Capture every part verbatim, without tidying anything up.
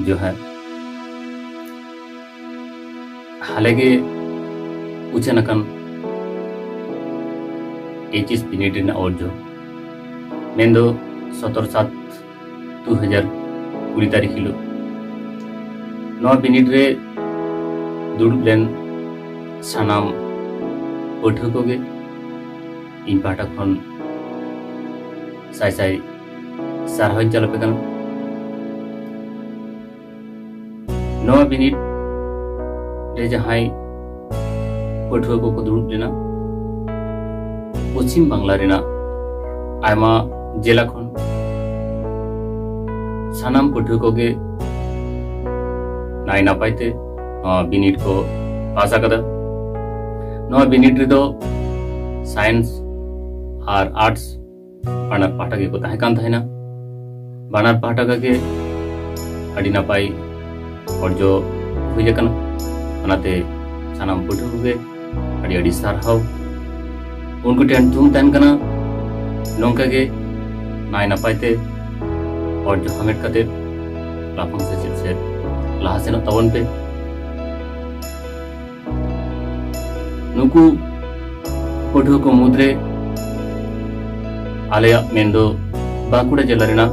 ᱡᱚᱦᱟᱨ᱾ ᱦᱟᱞᱮ ᱜᱮ ᱩᱪᱷᱟᱹᱱ ᱟᱠᱟᱱ ᱮᱭᱤᱪ ᱮᱥ ᱵᱤᱱᱤᱰ ᱨᱮᱱᱟᱜ ᱚᱨᱡᱚ, ᱢᱮᱱᱫᱚ ᱥᱚᱛᱨᱚ ᱥᱟᱛ ᱫᱩ ᱦᱟᱡᱟᱨ ᱠᱩᱲᱤ ᱛᱟᱹᱨᱤᱠᱷ ᱦᱤᱞᱳᱜ ᱱᱚᱣᱟ ᱵᱤᱱᱤᱰ ᱨᱮ ᱫᱩᱲᱩᱵ ᱞᱮᱱ ᱥᱟᱱᱟᱢ ᱯᱟᱹᱴᱷᱩᱣᱟᱹ ᱠᱚᱜᱮ ᱤᱧ ᱯᱟᱦᱴᱟ ᱠᱷᱚᱱ ᱥᱟᱭ ᱥᱟᱭ ᱥᱟᱨᱦᱟᱣᱤᱧ ᱪᱟᱞ ᱟᱯᱮ ᱠᱟᱱᱟ᱾ ᱱᱚᱣᱟ ᱵᱤᱱᱤᱰ ᱨᱮ ᱡᱟᱦᱟᱸᱭ ᱯᱟᱹᱴᱷᱩᱣᱟᱹ ᱠᱚᱠᱚ ᱫᱩᱲᱩᱵ ᱞᱮᱱᱟ, ᱯᱚᱪᱷᱤᱢ ᱵᱟᱝᱞᱟ ᱨᱮᱱᱟᱜ ᱟᱭᱢᱟ ᱡᱮᱞᱟ ᱠᱷᱚᱱ ᱥᱟᱱᱟᱢ ᱯᱟᱹᱴᱷᱩᱣᱟᱹ ᱠᱚᱜᱮ ᱱᱟᱭ ᱱᱟᱯᱟᱭ ᱛᱮ ᱱᱚᱣᱟ ᱵᱤᱱᱤᱰ ᱠᱚ ᱯᱟᱥ ᱟᱠᱟᱫᱟ᱾ ᱱᱚᱣᱟ ᱵᱤᱱᱤᱰ ᱨᱮᱫᱚ ᱥᱟᱭᱮᱱᱥ ᱟᱨ ᱟᱨᱴᱥ ᱵᱟᱱᱟᱨ ᱯᱟᱦᱴᱟ ᱜᱮᱠᱚ ᱛᱟᱦᱮᱸ ᱠᱟᱱ ᱛᱟᱦᱮᱱᱟ᱾ ᱵᱟᱱᱟᱨ ᱯᱟᱦᱴᱟ ᱜᱮ ᱟᱹᱰᱤ ᱱᱟᱯᱟᱭ ᱚᱨᱡᱚ ᱦᱩᱭ ᱟᱠᱟᱱᱟ᱾ ᱚᱱᱟᱛᱮ ᱥᱟᱱᱟᱢ ᱯᱟᱹᱴᱷᱩᱣᱟᱹ ᱠᱚᱜᱮ ᱟᱹᱰᱤ ᱟᱹᱰᱤ ᱥᱟᱨᱦᱟᱣ᱾ ᱩᱱᱠᱩ ᱴᱷᱮᱱ ᱛᱷᱩᱢ ᱛᱟᱦᱮᱱ ᱠᱟᱱᱟ, ᱱᱚᱝᱠᱟ ᱜᱮ ᱱᱟᱭ ᱱᱟᱯᱟᱭ ᱛᱮ ᱚᱨᱡᱚ ᱦᱟᱢᱮᱴ ᱠᱟᱛᱮ ᱞᱟᱯᱷᱟᱝ ᱥᱮᱪᱮᱫ ᱥᱮᱫ ᱞᱟᱦᱟ ᱥᱮᱱᱚᱜ ᱛᱟᱵᱚᱱ ᱯᱮ᱾ ᱱᱩᱠᱩ ᱯᱟᱹᱴᱷᱩᱣᱟᱹ ᱠᱚ ᱢᱩᱫᱽᱨᱮ ᱟᱞᱮᱭᱟᱜ, ᱢᱮᱱᱫᱚ ᱵᱟᱸᱠᱩᱲᱟ ᱡᱮᱞᱟ ᱨᱮᱱᱟᱜ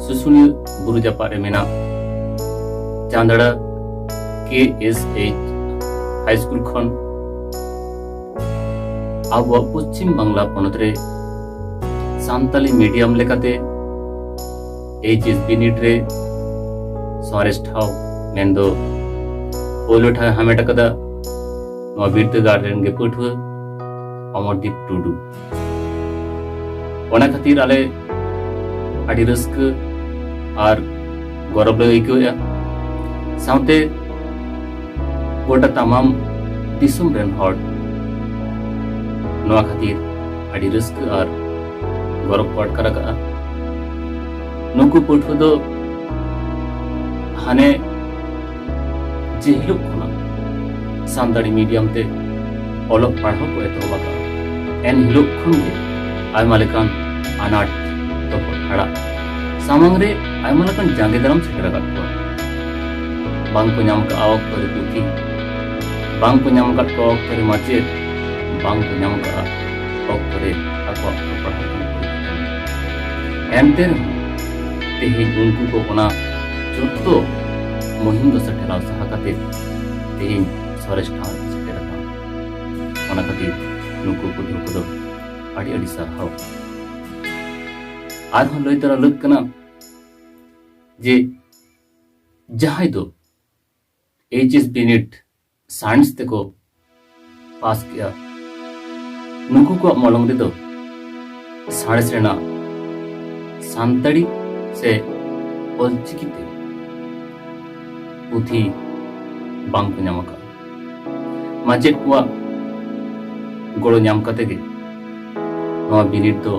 ᱥᱩᱥᱩᱱᱤᱭᱟᱹ ᱵᱩᱨᱩ ᱡᱟᱯᱟᱜ ᱨᱮ ᱢᱮᱱᱟᱜ ᱪᱟᱸᱫᱲᱟ ᱠᱮ ᱮᱥ ᱮᱭᱤᱪ ᱦᱟᱭ ᱥᱠᱩᱞ ᱠᱷᱚᱱ ᱟᱵᱚᱣᱟᱜ ᱯᱚᱪᱷᱤᱢ ᱵᱟᱝᱞᱟ ᱯᱚᱱᱚᱛ ᱨᱮ ᱥᱟᱱᱛᱟᱞᱤ ᱢᱤᱰᱤᱭᱟᱢ ᱞᱮᱠᱟᱛᱮ ᱮᱭᱤᱪ ᱮᱥ ᱵᱤᱱᱤᱰ ᱨᱮ ᱥᱚᱨᱮᱥ ᱴᱷᱟᱶ, ᱢᱮᱱᱫᱚ ᱯᱳᱭᱞᱳ ᱴᱷᱟᱶ ᱮ ᱦᱟᱢᱮᱴ ᱟᱠᱟᱫᱟ ᱱᱚᱣᱟ ᱵᱤᱨᱫᱟᱹᱜᱟᱲ ᱨᱮᱱ ᱜᱮ ᱯᱟᱹᱴᱷᱩᱣᱟᱹ ᱚᱢᱚᱨᱫᱤᱯ ᱴᱩᱰᱩ᱾ ᱚᱱᱟ ᱠᱷᱟᱹᱛᱤᱨ ᱟᱞᱮ ᱟᱹᱰᱤ ᱨᱟᱹᱥᱠᱟᱹ ᱟᱨ ᱜᱚᱨᱚᱵᱽ ᱞᱮ ᱟᱹᱭᱠᱟᱹᱣᱮᱫᱼᱟ᱾ ᱥᱟᱶᱛᱮ ᱜᱚᱴᱟ ᱛᱟᱢᱟᱢ ᱫᱤᱥᱚᱢ ᱨᱮᱱ ᱦᱚᱲ ᱱᱚᱣᱟ ᱠᱷᱟᱹᱛᱤᱨ ᱟᱹᱰᱤ ᱨᱟᱹᱥᱠᱟᱹ ᱟᱨ ᱜᱚᱨᱚᱵᱽ ᱠᱚ ᱟᱴᱠᱟᱨ ᱟᱠᱟᱫᱼᱟ᱾ ᱱᱩᱠᱩ ᱯᱟᱹᱴᱷᱩᱣᱟᱹ ᱫᱚ ᱦᱟᱱᱮ ᱡᱮ ᱦᱤᱞᱳᱜ ᱠᱷᱚᱱᱟᱜ ᱥᱟᱱᱛᱟᱲᱤ ᱢᱤᱰᱤᱭᱟᱢ ᱛᱮ ᱚᱞᱚᱜ ᱯᱟᱲᱦᱟᱣ ᱠᱚ ᱮᱛᱚᱦᱚᱵ ᱟᱠᱟᱫᱼᱟ, ᱮᱱ ᱦᱤᱞᱳᱜ ᱠᱷᱚᱱ ᱜᱮ ᱟᱭᱢᱟ ᱞᱮᱠᱟᱱ ᱟᱱᱟᱴ ᱫᱚ ᱦᱟᱲᱟᱜ ᱥᱟᱢᱟᱝ ᱨᱮ ᱟᱭᱢᱟ ᱞᱮᱠᱟᱱ ᱡᱟᱸᱜᱮ ᱫᱟᱨᱟᱢ ᱥᱮᱴᱮᱨ ᱟᱠᱟᱫ ᱠᱚᱣᱟ᱾ ᱵᱟᱝ ᱠᱚ ᱧᱟᱢ ᱠᱟᱜᱼᱟ ᱚᱠᱛᱚ ᱨᱮ ᱯᱩᱛᱷᱤ, ᱵᱟᱝ ᱠᱚ ᱧᱟᱢ ᱟᱠᱟᱫ ᱠᱚᱣᱟ ᱚᱠᱛᱚ ᱨᱮ ᱢᱟᱪᱮᱫ, ᱵᱟᱝ ᱠᱚ ᱧᱟᱢ ᱠᱟᱜᱼᱟ ᱚᱠᱛᱚ ᱨᱮ ᱟᱠᱚᱣᱟᱜ ᱯᱟᱲᱦᱟᱣ ᱠᱟᱱᱟ᱾ ᱮᱱᱛᱮ ᱨᱮᱦᱚᱸ ᱛᱮᱦᱮᱧ ᱩᱱᱠᱩ ᱠᱚ ᱚᱱᱟ ᱡᱚᱛᱚ ᱢᱩᱦᱤᱢ ᱫᱚ ᱥᱮᱴᱮᱨᱟᱣ ᱥᱟᱦᱟ ᱠᱟᱛᱮ ᱛᱮᱦᱮᱧ ᱥᱚᱨᱮᱥ ᱴᱷᱟᱶ ᱨᱮ ᱥᱮᱴᱮᱨ ᱟᱠᱟᱱᱟ᱾ ᱚᱱᱟ ᱠᱷᱟᱹᱛᱤᱨ ᱱᱩᱠᱩ ᱯᱟᱹᱴᱷᱩᱣᱟᱹ ᱠᱚᱫᱚ ᱟᱹᱰᱤ ᱟᱹᱰᱤ ᱥᱟᱨᱦᱟᱣ᱾ ᱟᱨᱦᱚᱸ ᱞᱟᱹᱭ ᱛᱚᱨᱟ ᱞᱟᱹᱠ ᱠᱟᱱᱟ ᱡᱮ ᱡᱟᱦᱟᱸᱭ ᱫᱚ ᱮᱭᱤᱪ ᱮᱥ ᱵᱤᱱᱤᱰ ᱥᱟᱭᱮᱱᱥ ᱛᱮᱠᱚ ᱯᱟᱥ ᱠᱮᱜᱼᱟ, ᱱᱩᱠᱩ ᱠᱚᱣᱟᱜ ᱢᱚᱞᱚᱝ ᱨᱮᱫᱚ ᱥᱟᱬᱮᱥ ᱨᱮᱱᱟᱜ ᱥᱟᱱᱛᱟᱲᱤ ᱥᱮ ᱚᱞᱪᱤᱠᱤ ᱛᱮ ᱯᱩᱛᱷᱤ ᱵᱟᱝ ᱠᱚ ᱧᱟᱢ ᱟᱠᱟᱫᱼᱟ᱾ ᱢᱟᱪᱮᱫ ᱠᱚᱣᱟᱜ ᱜᱚᱲᱚ ᱧᱟᱢ ᱠᱟᱛᱮ ᱜᱮ ᱱᱚᱣᱟ ᱵᱤᱱᱤᱰ ᱫᱚ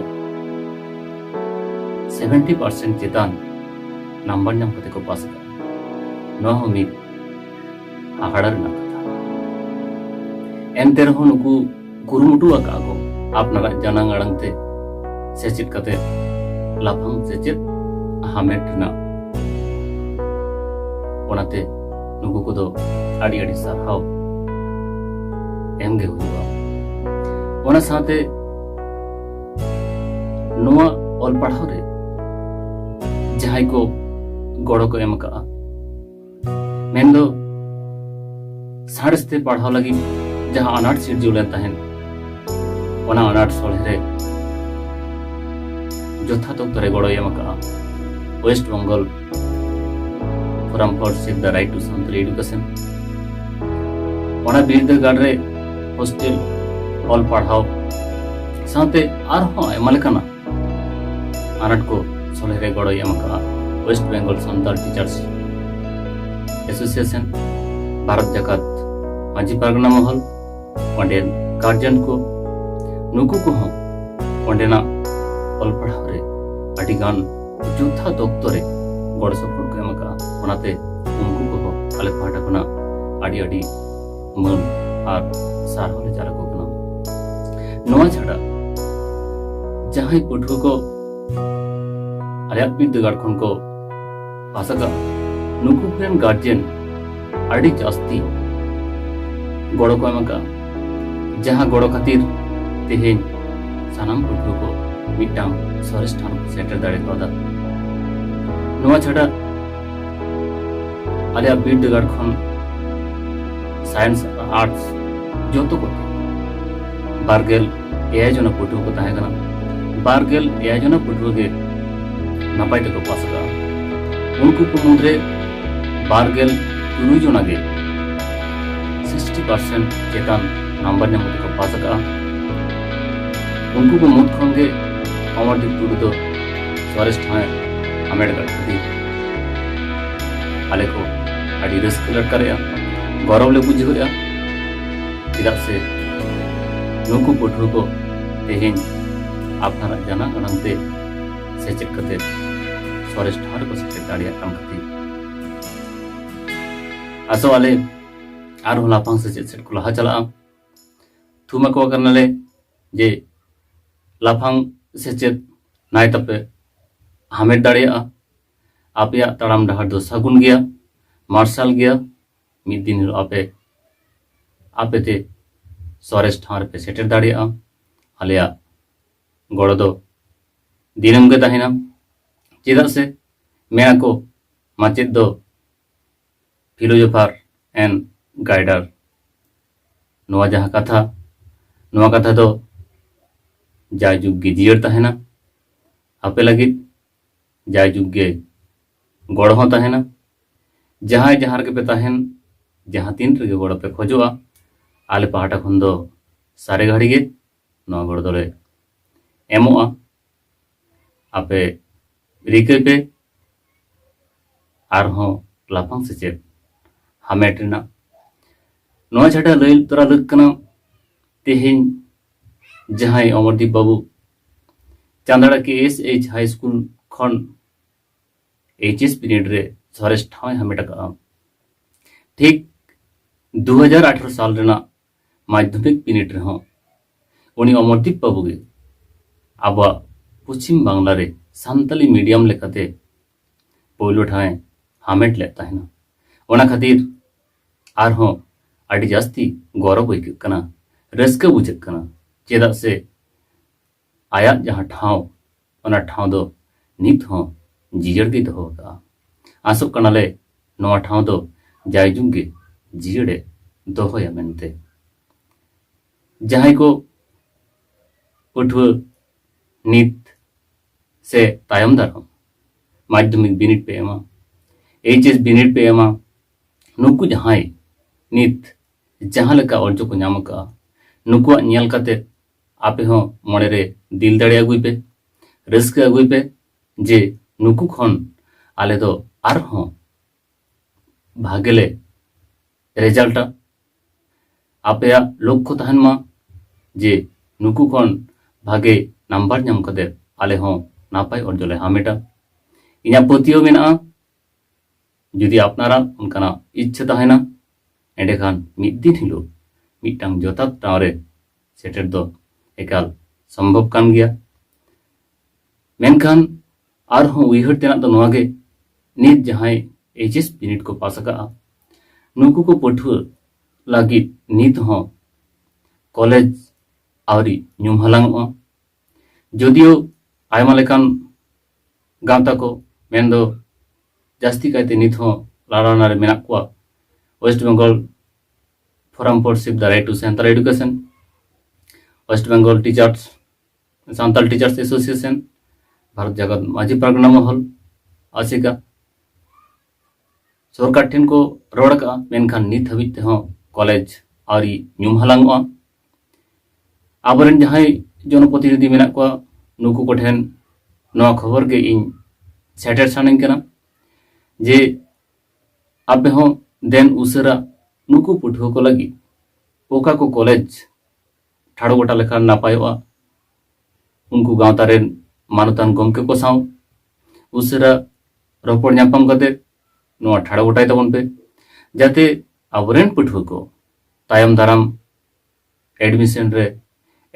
ᱥᱮᱵᱷᱮᱱᱴᱤ ᱯᱟᱨᱥᱮᱱᱴ ᱪᱮᱛᱟᱱ ᱱᱟᱢᱵᱟᱨ ᱧᱟᱢ ᱠᱟᱛᱮ ᱠᱚ ᱯᱟᱥ ᱟᱠᱟᱫᱼᱟ᱾ ᱱᱚᱣᱟ ᱦᱚᱸ ᱢᱤᱫ ᱦᱟᱦᱟᱲᱟ ᱨᱮᱱᱟᱜ ᱠᱟᱛᱷᱟ᱾ ᱮᱱᱛᱮ ᱨᱮᱦᱚᱸ ᱱᱩᱠᱩ ᱠᱩᱨᱩᱢᱩᱴᱩ ᱟᱠᱟᱫᱼᱟ ᱠᱚ ᱟᱯᱱᱟᱨᱟᱜ ᱡᱟᱱᱟᱢ ᱟᱲᱟᱝ ᱛᱮ ᱥᱮᱪᱮᱫ ᱠᱟᱛᱮ ᱞᱟᱯᱷᱟᱝ ᱥᱮᱪᱮᱫ ᱦᱟᱢᱮᱴ ᱨᱮᱱᱟᱜ᱾ ᱚᱱᱟᱛᱮ ᱱᱩᱠᱩ ᱠᱚᱫᱚ ᱟᱹᱰᱤ ᱟᱹᱰᱤ ᱥᱟᱨᱦᱟᱣ ᱮᱢ ᱜᱮ ᱦᱩᱭᱩᱜᱼᱟ᱾ ᱚᱱᱟ ᱥᱟᱶᱛᱮ ᱱᱚᱣᱟ ᱚᱞ ᱯᱟᱲᱦᱟᱣ ᱨᱮ ᱡᱟᱦᱟᱸᱭ ᱠᱚ ᱜᱚᱲᱚ ᱠᱚ ᱮᱢ ᱟᱠᱟᱫᱼᱟ, ᱢᱮᱱᱫᱚ ᱥᱟᱬᱮᱥ ᱛᱮ ᱯᱟᱲᱦᱟᱣ ᱞᱟᱹᱜᱤᱫ ᱡᱟᱦᱟᱸ ᱟᱱᱟᱴ ᱥᱤᱨᱡᱟᱹᱣ ᱞᱮᱱ ᱛᱟᱦᱮᱸᱫ, ᱚᱱᱟ ᱟᱱᱟᱴ ᱥᱚᱞᱦᱮ ᱨᱮ ᱡᱚᱛᱷᱟᱛ ᱚᱠᱛᱚ ᱨᱮ ᱜᱚᱲᱚᱭ ᱮᱢ ᱟᱠᱟᱫᱼᱟ West Bengal Forum for Save the Right to Santali Education᱾ ᱚᱱᱟ ᱵᱤᱨᱫᱟᱹᱜᱟᱲ ᱨᱮ ᱦᱳᱥᱴᱮᱞ, ᱚᱞ ᱯᱟᱲᱦᱟᱣ ᱥᱟᱶᱛᱮ ᱟᱨᱦᱚᱸ ᱟᱭᱢᱟ ᱞᱮᱠᱟᱱᱟᱜ ᱟᱱᱟᱴ ᱠᱚ ᱥᱚᱞᱦᱮ ᱨᱮ ᱜᱚᱲᱚᱭ ᱮᱢ ᱟᱠᱟᱫᱼᱟ West Bengal Santal Teachers Association, Bharat Jakat Majhi Pargana Mahal, ᱚᱸᱰᱮᱱ ᱜᱟᱨᱡᱮᱱ ᱠᱚ, ᱱᱩᱠᱩ ᱠᱚᱦᱚᱸ ᱚᱸᱰᱮᱱᱟᱜ ᱚᱞ ᱯᱟᱲᱦᱟᱣ ᱨᱮ ᱟᱹᱰᱤ ᱜᱟᱱ ᱡᱚᱛᱷᱟᱛ ᱚᱠᱛᱚ ᱨᱮ ᱜᱚᱲᱚ ᱥᱚᱯᱚᱦᱚᱫ ᱠᱚ ᱮᱢ ᱟᱠᱟᱫᱼᱟ᱾ ᱚᱱᱟᱛᱮ ᱩᱱᱠᱩ ᱠᱚᱦᱚᱸ ᱟᱞᱮ ᱯᱟᱦᱴᱟ ᱠᱷᱚᱱᱟᱜ ᱟᱹᱰᱤ ᱟᱹᱰᱤ ᱢᱟᱹᱱ ᱟᱨ ᱥᱟᱨᱦᱟᱣ ᱞᱮ ᱪᱟᱞ ᱟᱠᱚ ᱠᱟᱱᱟ᱾ ᱱᱚᱣᱟ ᱪᱷᱟᱰᱟ ᱡᱟᱦᱟᱸᱭ ᱯᱟᱹᱴᱷᱩᱣᱟᱹ ᱠᱚ ᱟᱞᱮᱭᱟᱜ ᱵᱤᱨᱫᱟᱹᱜᱟᱲ ᱠᱷᱚᱱ ᱠᱚ ᱯᱟᱥ ᱟᱠᱟᱫᱼᱟ, ᱱᱩᱠᱩ ᱠᱚᱨᱮᱱ ᱜᱟᱨᱡᱮᱱ ᱟᱹᱰᱤ ᱡᱟᱹᱥᱛᱤ ᱜᱚᱲᱚ ᱠᱚ ᱮᱢ ᱟᱠᱟᱫᱼᱟ, ᱡᱟᱦᱟᱸ ᱜᱚᱲᱚ ᱠᱷᱟᱹᱛᱤᱨ ᱛᱮᱦᱮᱧ ᱥᱟᱱᱟᱢ ᱯᱟᱹᱴᱷᱩᱣᱟᱹ ᱠᱚ ᱢᱤᱫᱴᱟᱝ ᱥᱚᱨᱮᱥ ᱴᱷᱟᱶ ᱨᱮᱠᱚ ᱥᱮᱴᱮᱨ ᱫᱟᱲᱮ ᱠᱟᱣᱫᱟ᱾ ᱱᱚᱣᱟ ᱪᱷᱟᱰᱟ ᱟᱞᱮᱭᱟᱜ ᱵᱤᱨᱫᱟᱹᱜᱟᱲ ᱠᱷᱚᱱ ᱥᱟᱭᱮᱱᱥ ᱟᱨ ᱟᱨᱴᱥ ᱡᱚᱛᱚ ᱠᱚᱛᱮ ᱵᱟᱨᱜᱮᱞ ᱮᱭᱟᱭ ᱡᱚᱱᱟ ᱯᱟᱹᱴᱷᱩᱣᱟᱹ ᱠᱚ ᱛᱟᱦᱮᱸ ᱠᱟᱱᱟ᱾ ᱵᱟᱨᱜᱮᱞ ᱮᱭᱟᱭ ᱡᱚᱱᱟ ᱯᱟᱹᱴᱷᱩᱣᱟᱹ ᱜᱮ ᱱᱟᱯᱟᱭ ᱛᱮᱠᱚ ᱯᱟᱥ ᱟᱠᱟᱫᱼᱟ᱾ ᱩᱱᱠᱩ ᱠᱚ ᱢᱩᱫᱽᱨᱮ ᱵᱟᱨᱜᱮᱞ ᱛᱩᱨᱩᱭ ᱡᱚᱱᱟ ᱜᱮ ᱥᱤᱠᱥᱴᱤ ᱯᱟᱨᱥᱮᱱᱴ ᱪᱮᱛᱟᱱ ᱱᱟᱢᱵᱟᱨ ᱧᱟᱢ ᱠᱟᱛᱮ ᱠᱚ ᱯᱟᱥ ᱟᱠᱟᱫᱼᱟ᱾ ᱩᱱᱠᱩ ᱠᱚ ᱢᱩᱫᱽ ᱠᱷᱚᱱ ᱜᱮ ᱚᱢᱚᱨᱫᱤᱯ ᱴᱩᱰᱩ ᱫᱚ ᱥᱚᱨᱮᱥ ᱴᱷᱟᱶ ᱮ ᱦᱟᱢᱮᱴ ᱟᱠᱟᱫ ᱠᱷᱟᱹᱛᱤᱨ ᱟᱞᱮ ᱠᱚ ᱟᱹᱰᱤ ᱨᱟᱹᱥᱠᱟᱹ ᱞᱮ ᱟᱴᱠᱟᱨᱮᱜᱼᱟ, ᱜᱚᱨᱚᱵᱽ ᱞᱮ ᱵᱩᱡᱷᱟᱹᱣᱮᱫᱼᱟ᱾ ᱪᱮᱫᱟᱜ ᱥᱮ ᱱᱩᱠᱩ ᱯᱟᱹᱴᱷᱩᱣᱟᱹ ᱠᱚ ᱛᱮᱦᱮᱧ ᱟᱯᱱᱟᱨᱟᱜ ᱡᱟᱱᱟᱢ ᱟᱲᱟᱝ ᱛᱮ ᱥᱮᱪᱮᱫ ᱠᱟᱛᱮ ᱥᱚᱨᱮᱥ ᱴᱷᱟᱶ ᱨᱮᱠᱚ ᱥᱮᱴᱮᱨ ᱫᱟᱲᱮᱭᱟᱜ ᱠᱟᱱ ᱠᱷᱟᱹᱛᱤᱨ᱾ ᱟᱥᱚᱜ ᱟᱞᱮ ᱟᱨᱦᱚᱸ ᱞᱟᱯᱷᱟᱝ ᱥᱮᱪᱮᱫ ᱥᱮᱫ ᱠᱚ ᱞᱟᱦᱟ ᱪᱟᱞᱟᱜᱼᱟ᱾ ᱛᱷᱩᱢ ᱟᱠᱚ ᱠᱟᱱᱟᱞᱮ ᱡᱮ ᱞᱟᱯᱷᱟᱝ ᱥᱮᱪᱮᱫ ᱱᱟᱭ ᱛᱟᱯᱮ ᱦᱟᱢᱮᱴ ᱫᱟᱲᱮᱭᱟᱜᱼᱟ᱾ ᱟᱯᱮᱭᱟᱜ ᱛᱟᱲᱟᱢ ᱰᱟᱦᱟᱨ ᱫᱚ ᱥᱟᱹᱜᱩᱱ ᱜᱮᱭᱟ, ᱢᱟᱨᱥᱟᱞ ᱜᱮᱭᱟ᱾ ᱢᱤᱫ ᱫᱤᱱ ᱦᱤᱞᱳᱜ ᱟᱯᱮ ᱟᱯᱮᱛᱮ ᱥᱚᱨᱮᱥ ᱴᱷᱟᱶ ᱨᱮᱯᱮ ᱥᱮᱴᱮᱨ ᱫᱟᱲᱮᱭᱟᱜᱼᱟ᱾ ᱟᱞᱮᱭᱟᱜ ᱜᱚᱲᱚ ᱫᱚ ᱫᱤᱱᱟᱹᱢ ᱜᱮ ᱛᱟᱦᱮᱱᱟ᱾ ᱪᱮᱫᱟᱜ ᱥᱮ ᱢᱮᱱᱟ ᱠᱚ, ᱢᱟᱪᱮᱫ ᱫᱚ philosopher and guider᱾ ᱱᱚᱣᱟ ᱡᱟᱦᱟᱸ ᱠᱟᱛᱷᱟ, ᱱᱚᱣᱟ ᱠᱟᱛᱷᱟ ᱫᱚ ᱡᱟᱭᱡᱩᱜᱽ ᱜᱮ ᱡᱤᱭᱟᱹᱲ ᱛᱟᱦᱮᱱᱟ᱾ ᱟᱯᱮ ᱞᱟᱹᱜᱤᱫ ᱡᱟᱭᱡᱩᱜᱽ ᱜᱮ ᱜᱚᱲᱚ ᱦᱚᱸ ᱛᱟᱦᱮᱱᱟ᱾ ᱡᱟᱦᱟᱸᱭ ᱡᱟᱦᱟᱸ ᱨᱮᱜᱮ ᱯᱮ ᱛᱟᱦᱮᱱ, ᱡᱟᱦᱟᱸ ᱛᱤᱱ ᱨᱮᱜᱮ ᱜᱚᱲᱚ ᱯᱮ ᱠᱷᱚᱡᱚᱜᱼᱟ, ᱟᱞᱮ ᱯᱟᱦᱴᱟ ᱠᱷᱚᱱ ᱫᱚ ᱥᱟᱨᱮ ᱜᱷᱟᱹᱲᱤ ᱜᱮ ᱱᱚᱣᱟ ᱜᱚᱲᱚ ᱫᱚᱞᱮ ᱮᱢᱚᱜᱼᱟ᱾ ᱟᱯᱮ ᱨᱤᱠᱟᱹᱭ ᱯᱮ ᱟᱨᱦᱚᱸ ᱞᱟᱯᱷᱟᱝ ᱥᱮᱪᱮᱫ ᱦᱟᱢᱮᱴ ᱨᱮᱱᱟᱜ᱾ ᱱᱚᱣᱟ ᱪᱷᱟᱰᱟ ᱞᱟᱹᱭ ᱛᱚᱨᱟ ᱞᱟᱹᱠ ᱠᱟᱱᱟ, ᱛᱮᱦᱮᱧ ᱡᱟᱦᱟᱸᱭ ᱚᱢᱚᱨᱫᱤᱯ ᱵᱟᱹᱵᱩ ᱪᱟᱸᱫᱟᱲᱟ ᱠᱮ ᱮᱥ ᱮᱭᱤᱪ ᱦᱟᱭ ᱥᱠᱩᱞ ᱠᱷᱚᱱ ᱮᱭᱤᱪ ᱮᱥ ᱵᱤᱱᱤᱰ ᱨᱮ ᱥᱚᱨᱮᱥ ᱴᱷᱟᱶ ᱮ ᱦᱟᱢᱮᱴ ᱟᱠᱟᱫᱼᱟ, ᱴᱷᱤᱠ ᱫᱩ ᱦᱟᱡᱟᱨ ᱟᱴᱷᱨᱚ ᱥᱟᱞ ᱨᱮᱱᱟᱜ ᱢᱟᱫᱽᱫᱷᱚᱢᱤᱠ ᱵᱤᱱᱤᱰ ᱨᱮᱦᱚᱸ ᱩᱱᱤ ᱚᱢᱚᱨᱫᱤᱯ ᱵᱟᱹᱵᱩ ᱜᱮ ᱟᱵᱚᱣᱟᱜ ᱯᱚᱪᱷᱤᱢ ᱵᱟᱝᱞᱟ ᱨᱮ ᱥᱟᱱᱛᱟᱞᱤ ᱢᱤᱰᱤᱭᱟᱢ ᱞᱮᱠᱟᱛᱮ ᱯᱳᱭᱞᱳ ᱴᱷᱟᱶ ᱮ ᱦᱟᱢᱮᱴ ᱞᱮᱫ ᱛᱟᱦᱮᱱᱟ᱾ ᱚᱱᱟ ᱠᱷᱟᱹᱛᱤᱨ ᱟᱨᱦᱚᱸ ᱟᱹᱰᱤ ᱡᱟᱹᱥᱛᱤ ᱜᱚᱨᱚᱵᱽ ᱟᱹᱭᱠᱟᱹᱜ ᱠᱟᱱᱟ, ᱨᱟᱹᱥᱠᱟᱹ ᱵᱩᱡᱷᱟᱹᱜ ᱠᱟᱱᱟ᱾ ᱪᱮᱫᱟᱜ ᱥᱮ ᱟᱭᱟᱜ ᱡᱟᱦᱟᱸ ᱴᱷᱟᱶ, ᱚᱱᱟ ᱴᱷᱟᱶ ᱫᱚ ᱱᱤᱛ ᱦᱚᱸ ᱡᱤᱭᱟᱹᱲ ᱜᱮ ᱫᱚᱦᱚ ᱟᱠᱟᱫᱼᱟ᱾ ᱟᱥᱚᱜ ᱠᱟᱱᱟᱞᱮ ᱱᱚᱣᱟ ᱴᱷᱟᱶ ᱫᱚ ᱡᱟᱭᱡᱩᱜᱽ ᱜᱮ ᱡᱤᱭᱟᱹᱲᱮ ᱫᱚᱦᱚᱭᱟ ᱢᱮᱱᱛᱮ᱾ ᱡᱟᱦᱟᱸᱭ ᱠᱚ ᱯᱟᱹᱴᱷᱩᱣᱟᱹ ᱱᱤᱛ ᱥᱮ ᱛᱟᱭᱚᱢ ᱫᱟᱨᱟᱢ ᱢᱟᱫᱽᱫᱷᱚᱢᱤᱠ ᱵᱤᱱᱤᱰ ᱯᱮ ᱮᱢᱟ, ᱮᱭᱤᱪ ᱮᱥ ᱵᱤᱱᱤᱰ ᱯᱮ ᱮᱢᱟ, ᱱᱩᱠᱩ ᱡᱟᱦᱟᱸᱭ ᱱᱤᱛ ᱡᱟᱦᱟᱸ ᱞᱮᱠᱟ ᱚᱨᱡᱚ ᱠᱚ ᱧᱟᱢ ᱟᱠᱟᱫᱼᱟ, ᱱᱩᱠᱩᱣᱟᱜ ᱧᱮᱞ ᱠᱟᱛᱮ ᱟᱯᱮ ᱦᱚᱸ ᱢᱚᱱᱮᱨᱮ ᱫᱤᱞ ᱫᱟᱲᱮ ᱟᱹᱜᱩᱭ ᱯᱮ, ᱨᱟᱹᱥᱠᱟᱹ ᱟᱹᱜᱩᱭ ᱯᱮ ᱡᱮ ᱱᱩᱠᱩ ᱠᱷᱚᱱ ᱟᱞᱮ ᱫᱚ ᱟᱨᱦᱚᱸ ᱵᱷᱟᱜᱮ ᱞᱮ ᱨᱮᱡᱟᱞᱴᱟ᱾ ᱟᱯᱮᱭᱟᱜ ᱞᱚᱠᱠᱷᱚ ᱛᱟᱦᱮᱱ ᱢᱟ ᱡᱮ ᱱᱩᱠᱩ ᱠᱷᱚᱱ ᱵᱷᱟᱜᱮ ᱱᱟᱢᱵᱟᱨ ᱧᱟᱢ ᱠᱟᱛᱮ ᱟᱞᱮ ᱦᱚᱸ ᱱᱟᱯᱟᱭ ᱚᱨᱡᱚ ᱞᱮ ᱦᱟᱢᱮᱴᱟ᱾ ᱤᱧᱟᱹᱜ ᱯᱟᱹᱛᱭᱟᱹᱣ ᱢᱮᱱᱟᱜᱼᱟ, ᱡᱩᱫᱤ ᱟᱯᱱᱟᱨᱟᱜ ᱚᱱᱠᱟᱱᱟᱜ ᱤᱪᱪᱷᱟᱹ ᱛᱟᱦᱮᱱᱟ, ᱮᱸᱰᱮᱠᱷᱟᱱ ᱢᱤᱫ ᱫᱤᱱ ᱦᱤᱞᱳᱜ ᱢᱤᱫᱴᱟᱝ ᱡᱚᱛᱷᱟᱛ ᱴᱷᱟᱶ ᱨᱮ ᱥᱮᱴᱮᱨ ᱫᱚ ᱮᱠᱟᱞ ᱥᱚᱢᱵᱷᱚᱵ ᱠᱟᱱ ᱜᱮᱭᱟ᱾ ᱢᱮᱱᱠᱷᱟᱱ ᱟᱨᱦᱚᱸ ᱩᱭᱦᱟᱹᱨ ᱛᱮᱱᱟᱜ ᱫᱚ ᱱᱚᱣᱟ ᱜᱮ, ᱱᱤᱛ ᱡᱟᱦᱟᱸᱭ ᱮᱭᱤᱪ ᱮᱥ ᱵᱤᱱᱤᱰ ᱠᱚ ᱯᱟᱥ ᱟᱠᱟᱫᱼᱟ, ᱱᱩᱠᱩ ᱠᱚ ᱯᱟᱹᱴᱷᱩᱣᱟᱹ ᱞᱟᱹᱜᱤᱫ ᱱᱤᱛ ᱦᱚᱸ ᱠᱚᱞᱮᱡᱽ ᱟᱹᱣᱨᱤ ᱧᱩᱢ ᱦᱟᱞᱟᱝᱚᱜᱼᱟ᱾ ᱡᱚᱫᱤᱭᱳ ᱟᱭᱢᱟ ᱞᱮᱠᱟᱱ ᱜᱟᱶᱛᱟ ᱠᱚ, ᱢᱮᱱᱫᱚ ᱡᱟᱹᱥᱛᱤ ᱠᱟᱭᱛᱮ ᱱᱤᱛ ᱦᱚᱸ ᱞᱟᱲᱟᱣᱱᱟ ᱨᱮ ᱢᱮᱱᱟᱜ ᱠᱚᱣᱟ, West Bengal Forum for Save the Right to Santali Education, West Bengal Teachers, Santal Teachers Association, Bharat Jakat Majhi Pargana Mahal, ᱟᱥᱮᱠᱟ᱾ ᱥᱚᱨᱠᱟᱨ ᱴᱷᱮᱱ ᱠᱚ ᱨᱚᱲ ᱟᱠᱟᱫᱼᱟ, ᱢᱮᱱᱠᱷᱟᱱ ᱱᱤᱛ ᱦᱟᱹᱵᱤᱡ ᱛᱮᱦᱚᱸ ᱠᱚᱞᱮᱡᱽ ᱟᱹᱣᱨᱤ ᱧᱩᱢ ᱦᱟᱞᱟᱝᱚᱜᱼᱟ᱾ ᱟᱵᱚᱨᱮᱱ ᱡᱟᱦᱟᱸᱭ ᱡᱚᱱᱚᱯᱨᱚᱛᱤᱱᱤᱫᱷᱤ ᱢᱮᱱᱟᱜ ᱠᱚᱣᱟ, ᱱᱩᱠᱩ ᱠᱚᱴᱷᱮᱱ ᱱᱚᱣᱟ ᱠᱷᱚᱵᱚᱨ ᱜᱮ ᱤᱧ ᱥᱮᱴᱮᱨ ᱥᱟᱱᱟᱧ ᱠᱟᱱᱟ ᱡᱮ ᱟᱯᱮ ᱦᱚᱸ ᱫᱮᱱ ᱩᱥᱟᱹᱨᱟ ᱱᱩᱠᱩ ᱯᱟᱹᱴᱷᱩᱣᱟᱹ ᱠᱚ ᱞᱟᱹᱜᱤᱫ ᱚᱠᱟ ᱠᱚ ᱠᱚᱞᱮᱡᱽ ᱴᱷᱟᱲᱚ ᱜᱚᱴᱟ ᱞᱮᱠᱷᱟᱱ ᱱᱟᱯᱟᱭᱚᱜᱼᱟ, ᱩᱱᱠᱩ ᱜᱟᱶᱛᱟ ᱨᱮᱱ ᱢᱟᱱᱚᱛᱟᱱ ᱜᱚᱢᱠᱮ ᱠᱚ ᱥᱟᱶ ᱩᱥᱟᱹᱨᱟ ᱨᱚᱯᱚᱲ ᱧᱟᱯᱟᱢ ᱠᱟᱛᱮ ᱱᱚᱣᱟ ᱴᱷᱟᱲᱚ ᱜᱚᱴᱟᱭ ᱛᱟᱵᱚᱱ ᱯᱮ, ᱡᱟᱛᱮ ᱟᱵᱚᱨᱮᱱ ᱯᱟᱹᱴᱷᱩᱣᱟᱹ ᱠᱚ ᱛᱟᱭᱚᱢ ᱫᱟᱨᱟᱢ ᱮᱰᱢᱤᱥᱚᱱ ᱨᱮ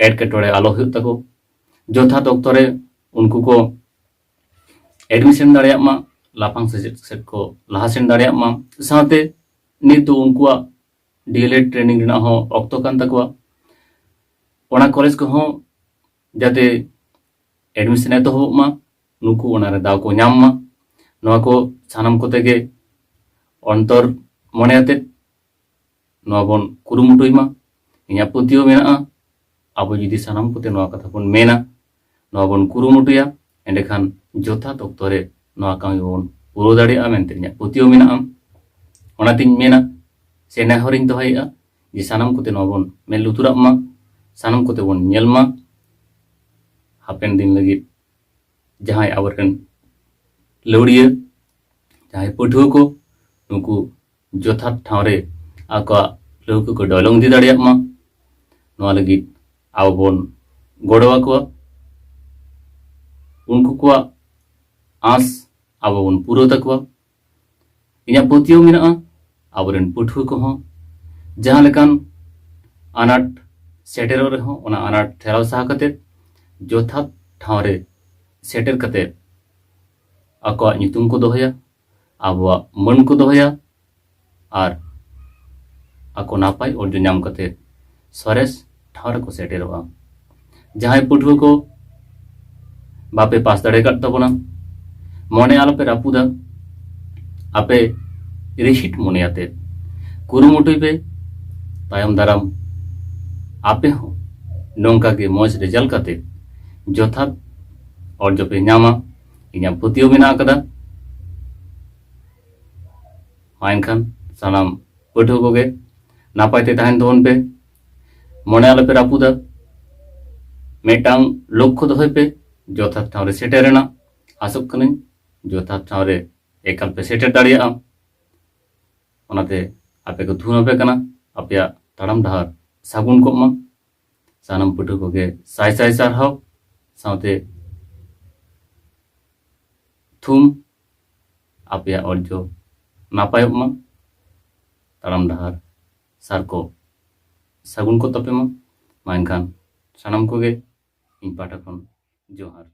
ᱮᱴᱠᱮᱴᱚᱬᱮ ᱟᱞᱚ ᱦᱩᱭᱩᱜ ᱛᱟᱠᱚ, ᱡᱚᱛᱷᱟᱛ ᱚᱠᱛᱚ ᱨᱮ ᱩᱱᱠᱩ ᱠᱚ ᱮᱰᱢᱤᱥᱚᱱ ᱫᱟᱲᱮᱭᱟᱜ ᱢᱟ, ᱞᱟᱯᱷᱟᱝ ᱥᱮᱪᱮᱫ ᱥᱮᱫ ᱠᱚ ᱞᱟᱦᱟ ᱥᱮᱱ ᱫᱟᱲᱮᱭᱟᱜ ᱢᱟ, ᱥᱟᱶᱛᱮ ᱱᱤᱛ ᱫᱚ ᱩᱱᱠᱩᱣᱟᱜ ᱰᱤ ᱮᱞ ᱮᱰ ᱴᱨᱮᱱᱤᱝ ᱨᱮᱱᱟᱜ ᱦᱚᱸ ᱚᱠᱛᱚ ᱠᱟᱱ ᱛᱟᱠᱚᱣᱟ᱾ ᱚᱱᱟ ᱠᱚᱞᱮᱡᱽ ᱠᱚᱦᱚᱸ ᱡᱟᱛᱮ ᱮᱰᱢᱤᱥᱚᱱ ᱮᱛᱚᱦᱚᱵᱚᱜ ᱢᱟ, ᱱᱩᱠᱩ ᱚᱱᱟᱨᱮ ᱫᱟᱣ ᱠᱚ ᱧᱟᱢ ᱢᱟ, ᱱᱚᱣᱟ ᱠᱚ ᱥᱟᱱᱟᱢ ᱠᱚᱛᱮ ᱜᱮ ᱚᱱᱛᱚᱨ ᱢᱚᱱᱮ ᱟᱛᱮᱫ ᱱᱚᱣᱟ ᱵᱚᱱ ᱠᱩᱨᱩᱢᱩᱴᱩᱭ ᱢᱟ᱾ ᱤᱧᱟᱹᱜ ᱯᱟᱹᱛᱭᱟᱹᱣ ᱢᱮᱱᱟᱜᱼᱟ, ᱟᱵᱚ ᱡᱩᱫᱤ ᱥᱟᱱᱟᱢ ᱠᱚᱛᱮ ᱱᱚᱣᱟ ᱠᱟᱛᱷᱟ ᱵᱚᱱ ᱢᱮᱱᱟ, ᱱᱚᱣᱟ ᱵᱚᱱ ᱠᱩᱨᱩᱢᱩᱴᱩᱭᱟ, ᱮᱸᱰᱮᱠᱷᱟᱱ ᱡᱚᱛᱷᱟᱛ ᱚᱠᱛᱚ ᱨᱮ ᱱᱚᱣᱟ ᱠᱟᱹᱢᱤ ᱵᱚᱱ ᱯᱩᱨᱟᱹᱣ ᱫᱟᱲᱮᱭᱟᱜᱼᱟ ᱢᱮᱱᱛᱮ ᱤᱧᱟᱹᱜ ᱯᱟᱹᱛᱭᱟᱹᱣ ᱢᱮᱱᱟᱜᱼᱟ᱾ ᱚᱱᱟᱛᱤᱧ ᱢᱮᱱᱟ ᱥᱮ ᱱᱮᱦᱚᱨᱤᱧ ᱫᱚᱦᱚᱭᱮᱫᱼᱟ ᱡᱮ ᱥᱟᱱᱟᱢ ᱠᱚᱛᱮ ᱱᱚᱣᱟ ᱵᱚᱱ ᱢᱮᱫ ᱞᱩᱛᱩᱨᱟᱜ ᱢᱟ, ᱥᱟᱱᱟᱢ ᱠᱚᱛᱮ ᱵᱚᱱ ᱧᱮᱞ ᱢᱟ᱾ ᱦᱟᱯᱮᱱ ᱫᱤᱱ ᱞᱟᱹᱜᱤᱫ ᱡᱟᱦᱟᱸᱭ ᱟᱵᱚᱨᱮᱱ ᱞᱟᱹᱣᱲᱤᱭᱟᱹ, ᱡᱟᱦᱟᱸᱭ ᱯᱟᱹᱴᱷᱩᱣᱟᱹ ᱠᱚ, ᱱᱩᱠᱩ ᱡᱚᱛᱷᱟᱛ ᱴᱷᱟᱶ ᱨᱮ ᱟᱠᱚᱣᱟᱜ ᱞᱟᱹᱣᱠᱟᱹ ᱠᱚ ᱰᱚᱞᱚᱝ ᱤᱫᱤ ᱫᱟᱲᱮᱭᱟᱜ ᱢᱟ, ᱱᱚᱣᱟ ᱞᱟᱹᱜᱤᱫ ᱟᱵᱚ ᱵᱚᱱ ᱜᱚᱲᱚ ᱟᱠᱚᱣᱟ᱾ ᱩᱱᱠᱩ ᱠᱚᱣᱟᱜ ᱟᱸᱥ ᱟᱵᱚ ᱵᱚᱱ ᱯᱩᱨᱟᱹᱣ ᱛᱟᱠᱚᱣᱟ᱾ ᱤᱧᱟᱹᱜ ᱯᱟᱹᱛᱭᱟᱹᱣ ᱢᱮᱱᱟᱜᱼᱟ, ᱟᱵᱚᱨᱮᱱ ᱯᱟᱹᱴᱷᱩᱣᱟᱹ ᱠᱚᱦᱚᱸ ᱡᱟᱦᱟᱸ ᱞᱮᱠᱟᱱ ᱟᱱᱟᱴ ᱥᱮᱴᱮᱨᱚᱜ ᱨᱮᱦᱚᱸ, ᱚᱱᱟ ᱟᱱᱟᱴ ᱴᱷᱮᱞᱟᱣ ᱥᱟᱦᱟ ᱠᱟᱛᱮ ᱡᱚᱛᱷᱟᱛ ᱴᱷᱟᱶ ᱨᱮ ᱥᱮᱴᱮᱨ ᱠᱟᱛᱮ ᱟᱠᱚᱣᱟᱜ ᱧᱩᱛᱩᱢ ᱠᱚ ᱫᱚᱦᱚᱭᱟ, ᱟᱵᱚᱣᱟᱜ ᱢᱟᱹᱱ ᱠᱚ ᱫᱚᱦᱚᱭᱟ ᱟᱨ ᱟᱠᱚ ᱱᱟᱯᱟᱭ ᱚᱨᱡᱚ ᱧᱟᱢ ᱠᱟᱛᱮ ᱥᱚᱨᱮᱥ ᱴᱷᱟᱶ ᱨᱮᱠᱚ ᱥᱮᱴᱮᱨᱚᱜᱼᱟ᱾ ᱡᱟᱦᱟᱸᱭ ᱯᱟᱹᱴᱷᱩᱣᱟᱹ ᱠᱚ ᱵᱟᱯᱮ ᱯᱟᱥ ᱫᱟᱲᱮ ᱟᱠᱟᱫ ᱛᱟᱵᱚᱱᱟ, ᱢᱚᱱᱮ ᱟᱞᱚᱯᱮ ᱨᱟᱹᱯᱩᱫᱟ᱾ ᱟᱯᱮ ᱨᱤᱦᱤᱴ ᱢᱚᱱᱮ ᱟᱛᱮ ᱠᱩᱨᱩᱢᱩᱴᱩᱭ ᱯᱮ᱾ ᱛᱟᱭᱚᱢ ᱫᱟᱨᱟᱢ ᱟᱯᱮ ᱦᱚᱸ ᱱᱚᱝᱠᱟ ᱜᱮ ᱢᱚᱡᱽ ᱨᱮᱡᱟᱞᱴ ᱠᱟᱛᱮ ᱡᱚᱛᱷᱟᱛ ᱚᱨᱡᱚ ᱯᱮ ᱧᱟᱢᱟ, ᱤᱧᱟᱹᱜ ᱯᱟᱹᱛᱭᱟᱹᱣ ᱢᱮᱱᱟᱜ ᱟᱠᱟᱫᱟ᱾ ᱢᱟ ᱮᱱᱠᱷᱟᱱ ᱥᱟᱱᱟᱢ ᱯᱟᱹᱴᱷᱩᱣᱟᱹ ᱠᱚᱜᱮ ᱱᱟᱯᱟᱭ ᱛᱮ ᱛᱟᱦᱮᱱ ᱛᱟᱵᱚᱱ ᱯᱮ, ᱢᱚᱱᱮ ᱟᱞᱚᱯᱮ ᱨᱟᱹᱯᱩᱫᱟ᱾ ᱢᱤᱫᱴᱟᱝ ᱞᱚᱠᱠᱷᱚ ᱫᱚᱦᱚᱭ ᱯᱮ, ᱡᱚᱛᱷᱟᱛ ᱴᱷᱟᱶ ᱨᱮ ᱥᱮᱴᱮᱨ ᱨᱮᱱᱟᱜ᱾ ᱟᱥᱚᱜ ᱠᱟᱹᱱᱟᱹᱧ ᱡᱚᱛᱷᱟᱛ ᱴᱷᱟᱶ ᱨᱮ ᱮᱠᱟᱞ ᱯᱮ ᱥᱮᱴᱮᱨ ᱫᱟᱲᱮᱭᱟᱜᱼᱟ᱾ ᱚᱱᱟᱛᱮ ᱟᱯᱮ ᱠᱚ ᱛᱷᱩᱢ ᱟᱯᱮ ᱠᱟᱱᱟ, ᱟᱯᱮᱭᱟᱜ ᱛᱟᱲᱟᱢ ᱰᱟᱦᱟᱨ ᱥᱟᱹᱜᱩᱱ ᱠᱚᱜ ᱢᱟ᱾ ᱥᱟᱱᱟᱢ ᱯᱟᱹᱴᱷᱩᱣᱟᱹ ᱠᱚᱜᱮ ᱥᱟᱭ ᱥᱟᱭ ᱥᱟᱨᱦᱟᱣ ᱥᱟᱶᱛᱮ ᱛᱷᱩᱢ, ᱟᱯᱮᱭᱟᱜ ᱚᱨᱡᱚ ᱱᱟᱯᱟᱭᱚᱜ ᱢᱟ, ᱛᱟᱲᱟᱢ ᱰᱟᱦᱟᱨ ᱥᱟᱨ ᱠᱚ ᱥᱟᱹᱜᱩᱱ ᱠᱚᱜ ᱛᱟᱯᱮ ᱢᱟ᱾ ᱢᱟ ᱮᱱᱠᱷᱟᱱ ᱥᱟᱱᱟᱢ ᱠᱚᱜᱮ ᱤᱧ ᱯᱟᱦᱴᱟ ᱠᱷᱚᱱ ᱡᱚᱦᱟᱨ᱾